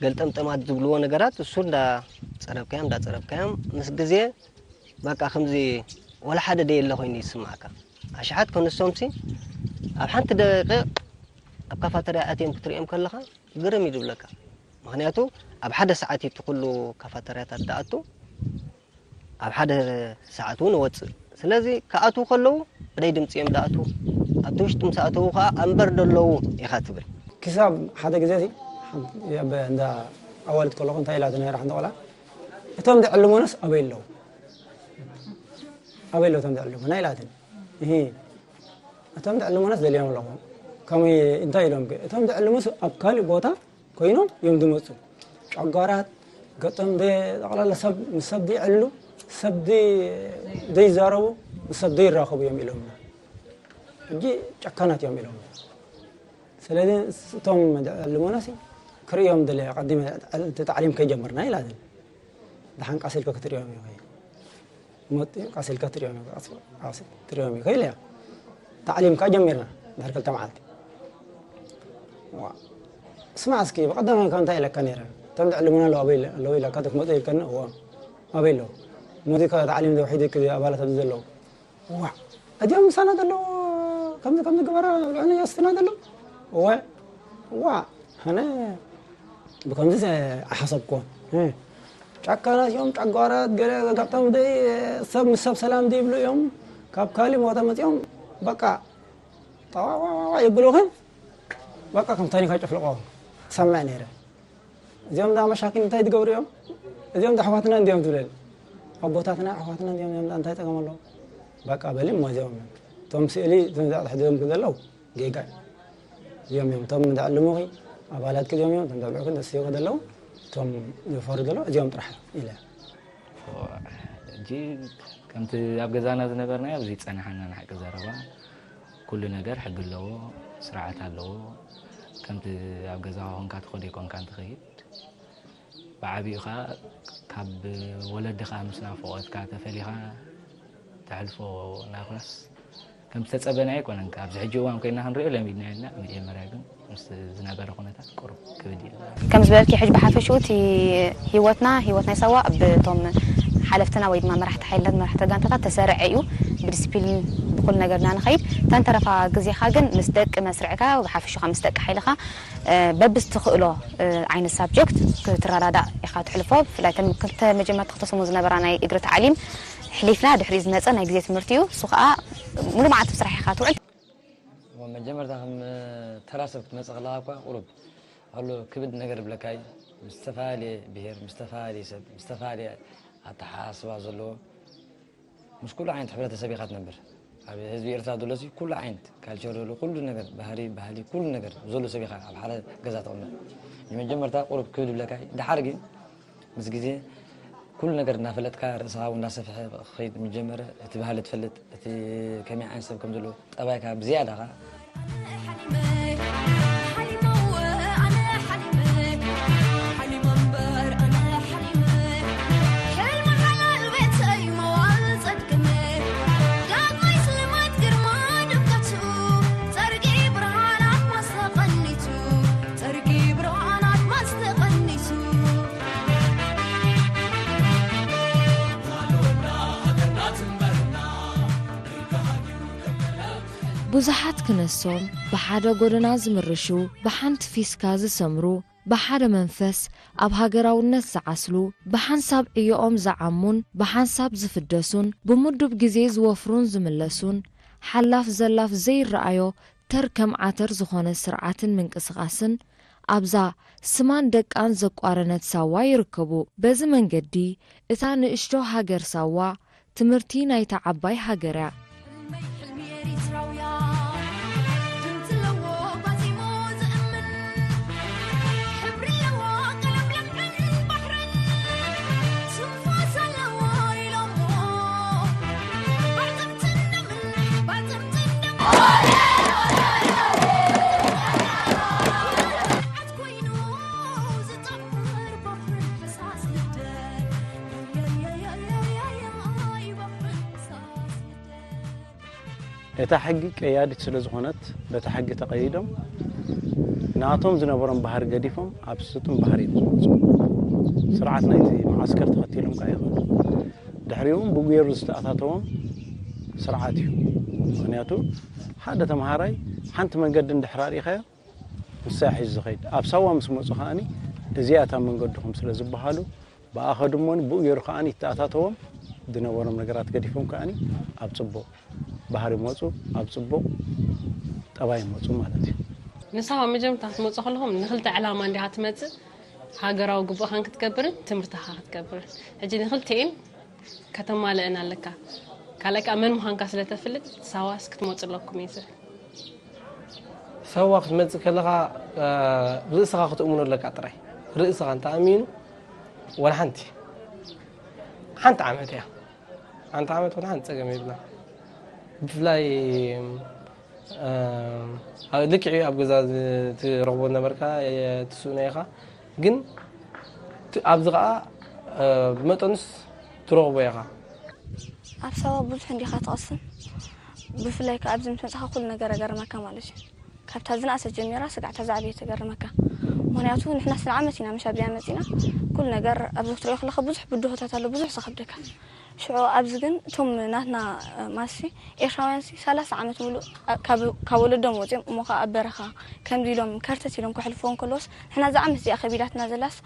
ገልጠምጠማት ዝብልዎ ነገራት እሱ እንዳ ጸረብካዮም እንዳ ጸረብካዮም ምስ ግዜ በቃ ከምዚ ወላ ሓደ ደየለ ኮይኑ ይስማዕካ። ኣሽሓት ከንሶምሲ ኣብ ሓንቲ ደቂቕ ኣብ ካፋተርያ ኣትዮም ክትርእዮም ከለኻ ግርም እዩ ዝብለካ። ምኽንያቱ ኣብ ሓደ ሰዓት እዩ እቲ ኩሉ ካፋተርያታት ዝኣቱ። ኣብ ሓደ ሰዓት እውን እወጽእ። ስለዚ ክኣትዉ ከለዉ ብደይ ድምጺ እዮም ዝኣትዉ። ኣብቲ ውሽጢ ምስ ኣተዉ ከኣ ኣንበር ደለዉ ኢኻ ትብል። ክሳብ ሓደ ግዜ እዚ ኣብ እንዳ ኣዋልድ ከለኹ እንታይ ኢላትኒ ነይራ ሓንቲ ቆልዓ፣ "እቶም ዝዕልሙናስ ኣበይ ኣለዉ? ኣበይ ኣለዉ እቶም ዝዕልሙና?" ኢላትኒ። እሂ፣ "እቶም ዝዕልሙናስ ደልዮም ኣለኹ። ከመይ እንታይ ኢሎም ከ? እቶም ዝዕልሙስ ኣብ ካልእ ቦታ ኮይኖም እዮም ዝመጹ። ጨጓራት፣ ገጾም ደ-፣ ጠቕላላ ሰብ፣ ምስ ሰብ ዘይዕልሉ፣ ሰብ ዘይ-፣ ዘይዛረቡ፣ ምስ ሰብ ዘይራኸቡ እዮም ኢሎምና። ሕጂ ጨካናት እዮም ኢሎምና። ስለዚ እቶም ዝዕልሙናሲ ክርእዮም ደልየ፣ ኣቐዲመ እቲ ታዕሊም ከይጀመርና" ኢላትኒ። ደሓን ቃስ ኢልካ ክትርእዮም ኢኻ። መጥኡ ቃስ ኢልካ ትርእዮም ኢኻ፣ ቃስ፣ ቃስ ትርእዮም ኢኻ ኢለያ። ታዕሊም ከኣ ጀሚርና ድሕሪ ክልተ መዓልቲ። ዋ፣ ስማዕ እስኪ፣ ብቐዳማይ ካብ እንታይ ኢለካ ነይረ? እቶም ዝዕልሙና ኣለዉ ኣበይ ኢለ-፣ ኣለዉ ኢለካ፣ እቶም ክመጹ ኢልከኒ፣ እዎ፣ ኣበይ ኣለዉ? ሙዚቃ ታዕሊም ዘውሒዱ ኣባላት ኣብዚ ዘለዉ። ዋ፣ እዚኦም ምሳና ዘለዉ፣ ከምዚ፣ ከምዚ ግበራ፣ ልዕሊ የስትና ዘለዉ። እወ፣ ዋ፣ ኣነ ብከምዚ ኣይሓሰብኩዎን። እ፣ ጨካናት እዮም፣ ጨጓራት፣ ገለ ገጋብቶም ደይ-፣ ሰብ ምስ ሰብ ሰላም ዘይብሉ እዮም። ካብ ካልእ ቦታ መጺኦም በቃ ጠዋዋዋዋ የብሉኽን። በቃ ከም ታኒካ ጨፍልቆ ሰምዕ ነይረ። እዚኦም ዳ መሻኪን እንታይ ትገብሩ እዮም? እዚኦም ዳ ኣሕዋትና እንዲዮም ትብለል። ኣቦታትና ኣሕዋትና እንዲዮም እዮም፣ እንታይ ጸገም ኣለዎ? በቃ በሊ እሞ እዚኦም እዮም። እቶም ስእሊ እዞም ዛ ትሕድዮም ዘለዉ ጌጋ እዩ። እዚኦም እዮም። እቶም ዝዕልሙኺ ኣባላትኪ እዚኦም እዮም። እቶም ዘብልዑኪ ደስ ይብሉ ዘለዉ፣ እቶም ዝፈሩ ዘለዉ እዚኦም ጥራሕ እዮም ኢለ። ሕጂ ከምቲ ኣብ ገዛና ዝነበርናዮ ኣብዚ ጸናሕና ንሓቂ ዘረባ። ኩሉ ነገር ሕጊ ኣለዎ፣ ስርዓት ኣለዎ። ከምቲ ኣብ ገዛኻ ኮንካ ትኸዶ ኣይኮንካን ትኸይድ። ብዓቢኡ ኸኣ ካብ ወለድኻ ምስ ናፍቖትካ ተፈሊኻ ተሕልፎ ናብራስ ከም ዝተጸበናዮ ኣይኮነን። ኣብዚ ሕጂ እዋን ኮይና ክንሪኦ ለሚድናዮ ኢና። መጀመርያ ግን ምስ ዝነበረ ኩነታት ቁሩብ ክብድ ኢልና። ከም ዝበለልኪ ሕጂ ብሓፈሽኡ እቲ ህይወትና፣ ህይወት ናይ ሳዋ ብቶም ሓለፍትና ወይ ድማ መራሕቲ ሓይልታት፣ መራሕቲ ጋንታታት ተሰርዐ እዩ። ብዲስፕሊን ብኩሉ ነገርና ንኸይድ። እተን ተረፋ ግዜኻ ግን ምስ ደቂ መስርዕካ፣ ብሓፈሽኡ ምስ ደቂ ሓይልኻ፣ እ፣ በብዝትኽእሎ፣ እ፣ ዓይነት ሳብጀክት ክትረዳዳእ ኢኻ ትሕልፎ። ብፍላይ እተን ክልተ መጀመርታ ክተስሙ ዝነበራ ናይ እግሪ ታዕሊም ሕሊፍና ድሕሪ ዝመጸ ናይ ግዜ ትምህርቲ እዩ። እሱ ኸኣ ሙሉእ መዓልቲ ብስራሕ ኢኻ ትውዕል። እሞ መጀመርታ ከም ተራ ሰብ ክትመጽእ ከለኻ እኳ ቁሩብ ኣሎ ክብድ ነገር ይብለካ እዩ። ምስ ዝተፈላለየ ብሄር፣ ምስ ዝተፈላለየ ሰብ፣ ምስ ዝተፈላለየ ኣተሓሳስባ ዘለዎ፣ ምስ ኩሉ ዓይነት ሕብረተሰብ ኢኻ ትነብር። ኣብ ህዝቢ ኤርትራ ዘሎ ሲ ኩሉ ዓይነት ካልቸር ዘሎ፣ ኩሉ ነገር፣ ባህሪ፣ ባህሊ፣ ኩሉ ነገር ዘሎ ሰብ ኢኻ ኣብ ሓደ ገዛ ተቐምጥ። ንመጀመርታ ቁሩብ ክብድ ይብለካ እዩ። ደሓር ግን ምስ ግዜ ኩሉ ነገር እናፈለጥካ፣ ርእስኻ እውን እናሰፍሐ ክኸይድ ምስ ጀመረ፣ እቲ ባህሊ ትፈልጥ፣ እቲ ከመይ ዓይነት ሰብ ከም ዘሎ፣ ጠባይካ ብዝያዳ ኸዓ ብዙሓት ክነሶም ብሓደ ጎደና ዝምርሹ፣ ብሓንቲ ፊስካ ዝሰምሩ፣ ብሓደ መንፈስ ኣብ ሃገራውነት ዝዓስሉ፣ ብሓንሳብ ዕዮኦም ዝዓሙን ብሓንሳብ ዝፍደሱን፣ ብምዱብ ግዜ ዝወፍሩን ዝምለሱን፣ ሓላፍ ዘላፍ ዘይረኣዮ ተር ከም ዓተር ዝኾነ ስርዓትን ምንቅስቓስን፣ ኣብዛ ስማን ደቃን ዘቋረነት ሳዋ ይርከቡ። በዚ መንገዲ እታ ንእሽቶ ሃገር ሳዋ ትምህርቲ ናይታ ዓባይ ሃገር እያ። እታ ሕጊ ቀያዲት ስለ ዝኾነት፣ በቲ ሕጊ ተቐይዶም፣ ናቶም ዝነበሮም ባህሪ ገዲፎም ኣብ ስጡም ባህሪ እዮም ዝመጹ። ስርዓት ናይቲ መዓስከር ተኸቲሎም ከኣ ይኸዱ። ድሕሪኡ እውን ብጌሩ ዝተኣታተዎም ስርዓት እዩ። ምኽንያቱ፣ ሓደ ተምሃራይ ሓንቲ መንገዲ እንድሕር ኣርኢኻዮ፣ ንሳ ሒዙ ዝኸይድ። ኣብ ሳዋ ምስ መጹ ከኣኒ፣ እዚኣ እታ መንገድኹም ስለ ዝበሃሉ፣ ብኣኸ ድሞኒ ብኡ ገይሩ ከኣኒ ይተኣታተዎም። ዝነበሮም ነገራት ገዲፎም ከኣኒ ኣብ ጽቡቕ ባህሪ መጹ፣ ኣብ ጽቡቕ ጠባይ መጹ ማለት እዩ። ንሳዋ መጀመርታ ክትመጹ ከለኹም ንክልተ ዕላማ እንዲኻ ትመጽእ፣ ሃገራዊ ግቡእኻን ክትገብርን ትምህርትኻ ክትገብርን። ሕጂ ንክልቲኤን ከተማልእን ኣለካ። ካልኣይ ከዓ መን ምዃንካ ስለ ተፍልጥ ሳዋስ ክትመጹ ኣለኩም እየ ዝብል። ሳዋ ክትመጽእ ከለኻ ርእስኻ ክትእምኖ ኣለካ ጥራይ። ርእስኻ እንተኣሚኑ ዋላ ሓንቲ ሓንቲ ዓመት እያ። ሓንቲ ዓመት ዋላ ሓንቲ ጸገም የብላ። ብፍላይ ልክዕ ኣብ ገዛ ትረኽቦ ነበርካ ትስእኖ ኢኻ ግን ኣብዚ ከዓ ብመጠኑስ ትረኽቦ ኢኻ። ኣብ ሳዋ ብዙሕ እንዲኻ ትቐስም ብፍላይ ከዓ ኣብዚ ምስ መፃኻ ኩሉ ነገር ኣገርመካ ማለት እዩ። ካብታ ዝነኣሰት ጀሚራ ስጋዕ እታ ዝዓበየት ተገርመካ። ምኽንያቱ ንሕናስ ንዓመት ኢና ምሽ ኣብዚኣ መፂና ኩሉ ነገር ኣብዚ ክትሪኦ ከለኻ ብዙሕ ብድሆታት ኣሎ ብዙሕ ዝኸብደካ። ሽዑ ኣብዚ ግን እቶም ናትና ማሲ ኤርትራውያን ሲ ሰላሳ ዓመት ሙሉእ ካብ ወለዶም ወፂኦም እሞ ከዓ ኣብ በረኻ ከምዚ ኢሎም ከርተት ኢሎም ከሕልፍዎ እንከለውስ ንሕና እዛ ዓመት እዚኣ ከቢዳትና ዘላስ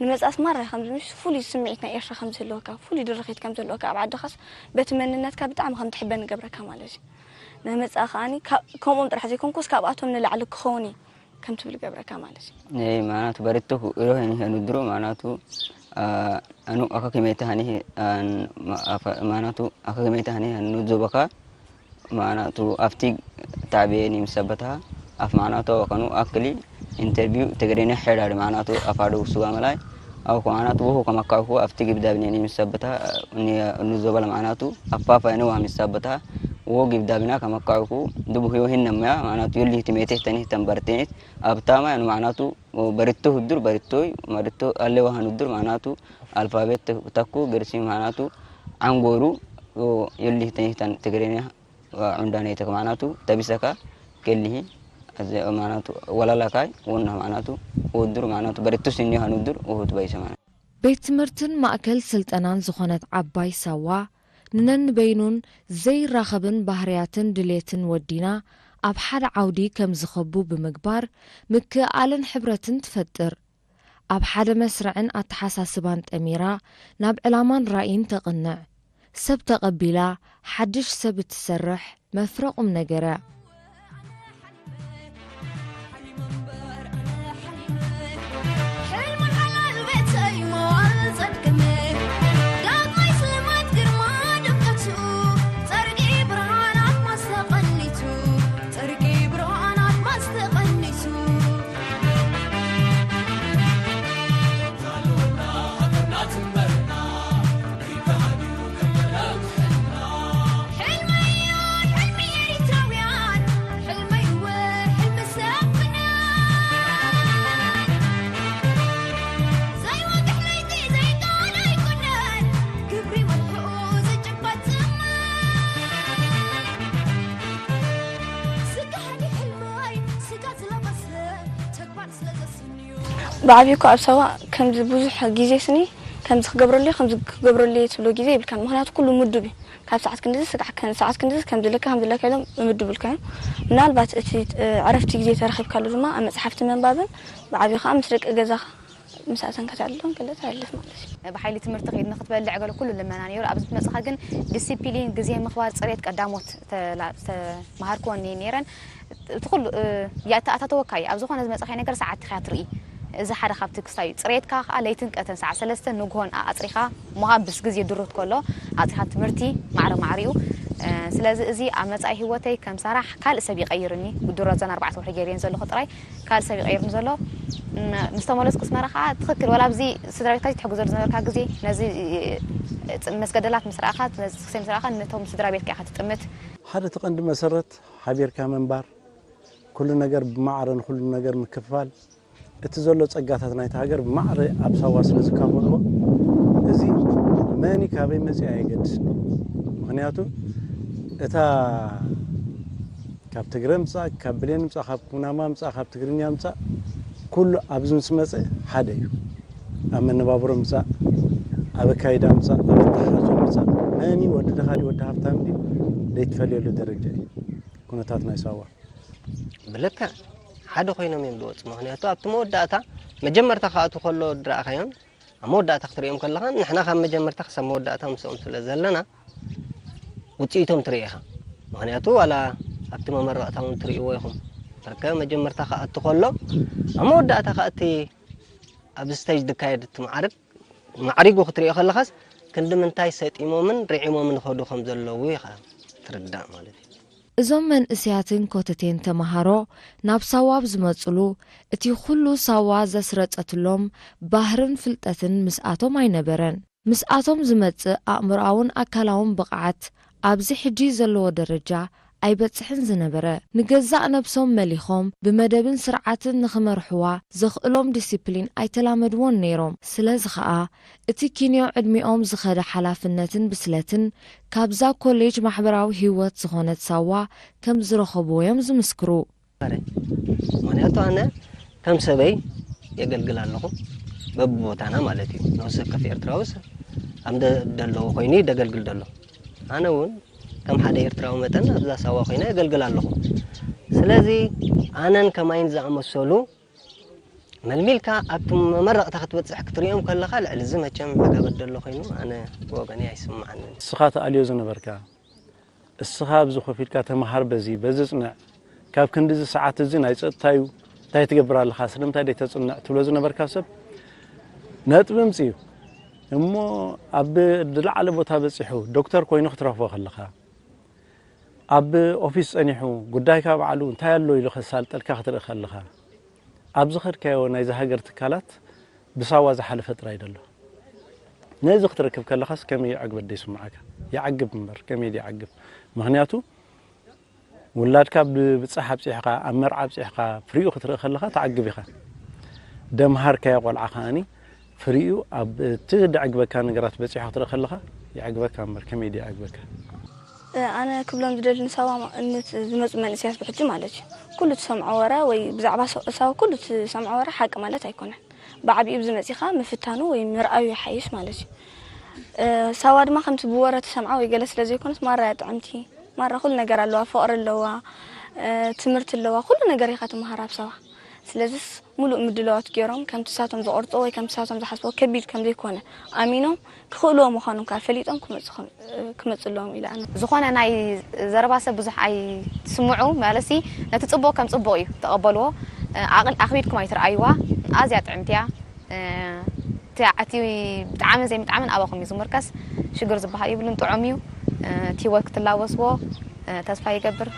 ንመፃስ ማራ ከምዚ ምሽ ፍሉይ ስምዒት ናይ ኤርትራ ከምዝህልወካ ፍሉይ ድርኺት ከምዝህልወካ ኣብ ዓድኻስ በቲ መንነትካ ብጣዕሚ ከምትሕበን ይገብረካ ማለት እዩ። ናይ መፃ ከዓኒ ከምኦም ጥራሕ ዘይኮንኩስ ካብኣቶም ንላዕሊ ክኸውን እዩ ከም ትብል ይገብረካ ማለት እዩ። Nei, maanatu barittoku iroheni hanuduro maanatu anu akakimeta hani maanatu akakimeta hani hanudubaka maanatu aftig taabiyeni misabataha af maanatu awakanu akli interview tegrene hedad maanatu afadu sugamalai awku maanatu wuhu kamakkaku aftig ibdabineni misabataha nuzobala maanatu afafayani wa misabataha wo gibdabina kamakkaku dubu hiyo hinnamaya maanatu yulli hitimeteh tanih tambartenit abtama anu maanatu baritto huddur barittoy maritto allewa hanuddur maanatu alfabet takku gersi maanatu angoru yulli hitimeteh tan tegrene ዑንዳነይተክ ማዕናቱ ተቢሰካ ገልሂ ማዕናቱ ወላላካይ ወና ማዕናቱ ውድር ማዕናቱ በረቱ ስኒ ሃኑድር ውሁት በይሰ ማዕናቱ። ቤት ትምህርትን ማእከል ስልጠናን ዝኾነት ዓባይ ሳዋ፣ ንነንበይኑን ዘይራኸብን ባህርያትን ድሌትን ወዲና ኣብ ሓደ ዓውዲ ከም ዝኸቡ ብምግባር፣ ምክእኣልን ሕብረትን ትፈጥር። ኣብ ሓደ መስርዕን ኣተሓሳስባን ጠሚራ ናብ ዕላማን ራኢን ተቕንዕ። ሰብ ተቐቢላ ሓድሽ ሰብ እትሰርሕ መፍረ ቁምነገር እያ። ብዓብዩ እኮ ኣብ ሳዋ ከምዚ ብዙሕ ግዜ ስኒ ከምዚ ክገብረሉ እየ ከምዚ ክገብረሉ እየ ትብሎ ግዜ የብልካን። ምኽንያቱ ኩሉ ምዱብ እዩ። ካብ ሰዓት ክንድዚ ስጋዕ ሰዓት ክንድዚ ከምዚ ለካ ከምዚ ለካ ኢሎም ምምድቡልካ እዮም። ምናልባት እቲ ዕረፍቲ ግዜ ተረኺብካሉ ድማ ኣብ መፅሓፍቲ ምንባብን ብዓብዩ ከዓ ምስ ደቂ ገዛኻ ምሳተን ከተዕልሎም ገለ ተዕልፍ ማለት እዩ። ብሓይሊ ትምህርቲ ኺድ ንክትበልዕ ገለ ኩሉ ልመና ነይሩ። ኣብዚ ትመፅኻ ግን ዲሲፕሊን፣ ግዜ ምኽባር፣ ፅሬት ቀዳሞት ተላ- ዝተምሃርክወን እየ ነይረን። እቲ ኩሉ የኣተኣታተወካ እዩ። ኣብ ዝኾነ ዝመፅኻዮ ነገር ሰዓት ኢኻ ትርኢ። እዚ ሓደ ካብቲ ክስታይ እዩ። ፅሬትካ ከዓ ለይትን ቀተን ሰዓት ሰለስተ ንግሆን ኣፅሪኻ ምዃን ምስ ግዜ ድሩት ከሎ ኣፅሪኻ ትምህርቲ ማዕረ ማዕሪኡ። ስለዚ እዚ ኣብ መፃኢ ህይወተይ ከም ሳራሕ ካልእ ሰብ ይቐይርኒ። ድሮ ዘን ኣርባዕተ ወርሒ ገይረን ዘለኹ ጥራይ ካልእ ሰብ ይቐይርኒ ዘሎ። ምስ ተመለስኩ ኣስመራ ከዓ ትኽክል፣ ዋላ ኣብዚ ስድራ ቤትካ ትሕግዘሉ ዝነበርካ ግዜ ነዚ መስገደላት ምስ ረኣኻ፣ ነዚ ትኽክሰይ ምስ ረኣኻ ነቶም ስድራ ቤትካ ኢኻ ትጥምት። ሓደ እቲ ቀንዲ መሰረት ሓቢርካ ምንባር፣ ኩሉ ነገር ብማዕረ ንኩሉ ነገር ምክፍፋል፣ እቲ ዘሎ ጸጋታት ናይቲ ሃገር ብማዕረ ኣብ ሳዋ ስለ ዝካፈልዎ፣ እዚ መን እዩ ካበይ መጺኡ ኣየገድስን። ምኽንያቱ እታ ካብ ትግረ ምጻእ፣ ካብ ብሌን ምጻእ፣ ካብ ኩናማ ምጻእ፣ ካብ ትግርኛ ምጻእ፣ ኩሉ ኣብዚ ምስ መጸ ሓደ እዩ። ኣብ መነባብሮ ምጻእ፣ ኣብ ኣካይዳ ምጻእ፣ ኣብ ኣተሓሕዞ ምጻእ፣ መን እዩ ወዲ ድኻ ድዩ ወዲ ሃብታም ድዩ ዘይትፈልየሉ ደረጃ እዩ ኩነታት ናይ ሳዋ። ብልክዕ ሓደ ኮይኖም እዮም ዝወፁ። ምክንያቱ ኣብቲ መወዳእታ መጀመርታ ክኣቱ ከሎ ድረኣኻዮም ኣብ መወዳእታ ክትሪኦም ከለኻ ንሕና ካብ መጀመርታ ክሳብ መወዳእታ ምስኦም ስለ ዘለና ውፅኢቶም ትርኢ ኢኻ። ምክንያቱ ዋላ ኣብቲ መመረቕታ እውን ትርእይዎ ኢኹም። በርከ መጀመርታ ክኣቱ ከሎ ኣብ መወዳእታ ከኣቲ ኣብ ስቴጅ ዝካየድ እቲ ማዕርግ ማዕሪጉ ክትሪኦ ከለኻስ ክንዲ ምንታይ ሰጢሞምን ርዒሞምን ይኸዱ ከም ዘለዉ ኢኻ ትርዳእ ማለት እዩ። እዞም መንእሰያትን ኮተቴን ተመሃሮ ናብ ሳዋ ኣብ ዝመጽሉ፣ እቲ ኩሉ ሳዋ ዘስረጸትሎም ባህርን ፍልጠትን ምስኣቶም ኣይነበረን። ምስኣቶም ዝመጽእ ኣእምሮኣውን ኣካላውን ብቕዓት ኣብዚ ሕጂ ዘለዎ ደረጃ ኣይበጽሕን ዝነበረ። ንገዛእ ነብሶም መሊኾም ብመደብን ስርዓትን ንኽመርሕዋ ዘኽእሎም ዲሲፕሊን ኣይተላመድዎን ነይሮም። ስለዚ ኸኣ እቲ ኪንዮ ዕድሚኦም ዝኸደ ሓላፍነትን ብስለትን ካብዛ ኮሌጅ ማሕበራዊ ህይወት ዝኾነት ሳዋ ከም ዝረኸብዎ እዮም ዝምስክሩ። ምኽንያቱ ኣነ ከም ሰበይ የገልግል ኣለኹ በብቦታና ማለት እዩ። ነፍሲ ወከፍ ኤርትራውስ ኣብ ደለዎ ኮይኑ ደገልግል ደሎ። ኣነ እውን ከም ሓደ ኤርትራዊ መጠን ኣብዛ ሳዋ ኮይነ የገልግል ኣለኹ። ስለዚ ኣነን ከማይን ዝኣመሰሉ መልሚልካ ኣብቲ መመረቕታ ክትበፅሕ ክትሪኦም ከለኻ ልዕሊ እዚ መቸም ዕጋበት ደሎ ኮይኑ ኣነ ብወገነይ ኣይስምዓንን። ንስኻ ትኣልዮ ዝነበርካ እስኻ ኣብዚ ኮፍ ኢልካ ተምሃር በዚ በዚ ጽንዕ ካብ ክንድዚ ሰዓት እዚ ናይ ጸጥታ እዩ እንታይ ትገብር ኣለኻ ስለምንታይ ደይ ተጽንዕ ትብሎ ዝነበርካ ሰብ ነጥቢ ምጽዩ እሞ ኣብ ዝለዓለ ቦታ በጺሑ ዶክተር ኮይኑ ክትረኽቦ ከለኻ ኣብ ኦፊስ ጸኒሑ ጉዳይካ ባዕሉ እንታይ ኣሎ ኢሉ ከሳልጠልካ ክትርኢ ከለኻ ኣብ ዝኸድካዮ ናይዚ ሃገር ትካላት ብሳዋ ዝሓለፈ ጥራይ ደሎ ነዚ ክትረክብ ከለኻስ ከመይ ይዕግበ ደይስምዓካ ይዓግብ እምበር ከመይ ይዓግብ ምክንያቱ ውላድካ ብብጻሕ ኣብጺሕኻ ኣብ መርዓ ኣብጺሕኻ ፍሪኡ ክትርኢ ከለኻ ትዓግብ ኢኻ ደምሃርካዮ ቆልዓ ከኣኒ ፍሪኡ ኣብ እቲ ደዕግበካ ነገራት በጺሑ ክትርኢ ከለኻ ይዕግበካ እምበር ከመይ ድዩ ይዕግበካ ኣነ ክብሎም ዝደሊ ንሳዋ ዝመፁ መንእሰያት ብሕጂ ማለት እዩ ኩሉ ትሰምዖ ወረ ወይ ብዛዕባ ሳዋ ኩሉ ትሰምዖ ወረ ሓቂ ማለት ኣይኮነን ብዓቢኡ ብዝመፂኻ ምፍታኑ ወይ ምርኣዩ ይሓይሽ ማለት እዩ ሳዋ ድማ ከምቲ ብወረ ትሰምዓ ወይ ገለ ስለ ዘይኮነት ማራ እያ ጥዕምቲ ማራ ኩሉ ነገር ኣለዋ ፍቕሪ ኣለዋ ትምህርቲ ኣለዋ ኩሉ ነገር ኢኻ ትመሃር ኣብ ሳዋ ስለዚስ ሙሉእ ምድላዋት ገይሮም ከምቲ ንሳቶም ዝቐርፅዎ ወይ ከምቲ ንሳቶም ዝሓስብዎ ከቢድ ከምዘይኮነ ኣሚኖም ክኽእልዎ ምዃኖም ከዓ ፈሊጦም ክመፁ ከም- ክመፁ ኣለዎም ኢለ ኣነ ዝኾነ ናይ ዘረባ ሰብ ብዙሕ ኣይትስምዑ ማለትሲ ነቲ ፅቡቕ ከም ፅቡቕ እዩ ተቐበልዎ ኣቕል ኣኽቢድኩም ኣይትረኣይዋ ኣዝያ ጥዕምቲ እያ እቲ ብጣዕምን ዘይምጣዕምን ኣባኹም እዩ ዝምርከስ ሽግር ዝበሃል የብሉን ጥዑም እዩ እቲ ህይወት ክትላበስዎ ተስፋ ይገብር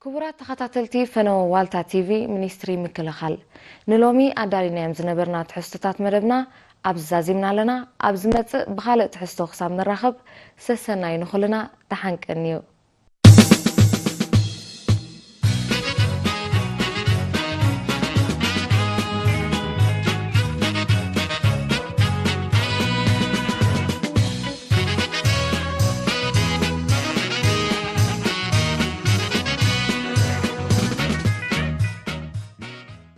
ክቡራት ተኸታተልቲ ፈነወ ዋልታ ቲቪ፣ ሚኒስትሪ ምክልኻል ንሎሚ ኣዳሊናዮም ዝነበርና ትሕዝቶታት መደብና ኣብዚ ዛዚምና ኣለና። ኣብ ዝመጽእ ብኻልእ ትሕዝቶ ክሳብ ንራኸብ ሰሰናዩ ንኹልና። ደሓን ቀንዩ።